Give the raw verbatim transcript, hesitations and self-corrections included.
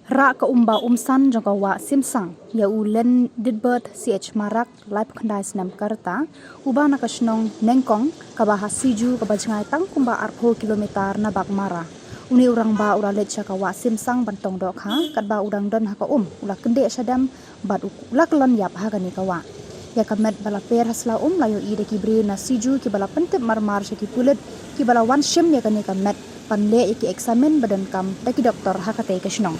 Rah ka um ba um san jong ka wah Simsang ïa u Len Didbert C H Marak, laiphew khyndai snem ka rta, uba na ka shnong Nengkong, kaba ha Siju, kaba jngai tang kumba arphew kilometer na Baghmara. Une u rangbah u la leit sha ka wah Simsang ban tong dohkha, katba u dang don ha ka um, u la kyndit shadem, bad u la kyllon ïap ha kane ka wah. Ïa ka met ba la per ha sla um la ïohi da ki briew na Siju kiba la pyntip marmar sha ki pulit kiba la wan shim ïa kane ka met ban leh ïa ki eksamin ba donkam da ki doktor ha katei ka shnong.